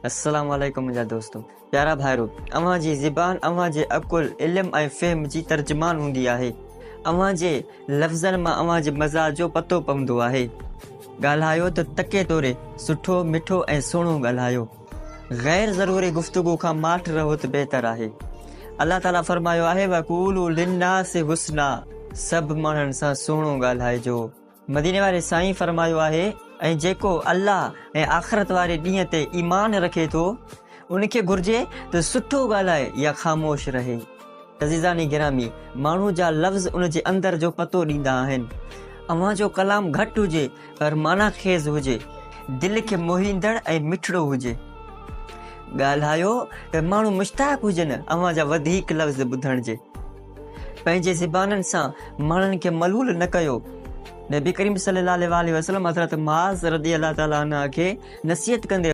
السلام عليڪم منهنجا دوستو پيارا ڀائرو اوهان جي زبان اوهان جي عقل علم ۽ فهم جي ترجمان هوندي آهي اوهان جي لفظن مان اوهان جي مزاج جو پتو پوندو آهي ڳالهايو ته تڪي توري سٺو مٺو ۽ سهڻو ڳالهايو غير ضروري گفتگو کان ماٺ رهو ته بهتر آهي الله تعالي فرمايو آهي وقولوا للناس حسنا سڀ ماڻهن سان سهڻو ڳالهائجو مديني واري سائين فرمايو آهي، ۽ جيڪو الله ۽ آخرت واري ڏينهن تي ايمان رکي ٿو، ان کي گهرجي ته سٺو ڳالهائي يا خاموش رهي. عزيزان گرامي! ماڻهو جا لفظ ان جي اندر جو پتو ڏيندا آهن. اوهان جو ڪلام گهٽ هجي پر معنيٰ خيز هجي، دل کي موهيندڙ ۽ مٺڙو هجي. ڳالهايو ته ماڻهو مشتاق هجن اوهان جا وڌيڪ لفظ ٻڌڻ جي. پنهنجي زبانن سان ماڻهن کي ملول نه ڪيو. نبي ڪريم صلي الله عليه واٰله وسلم حضرت معاذ رضي الله تعالٰي عنه کي نصيحت ڪندي.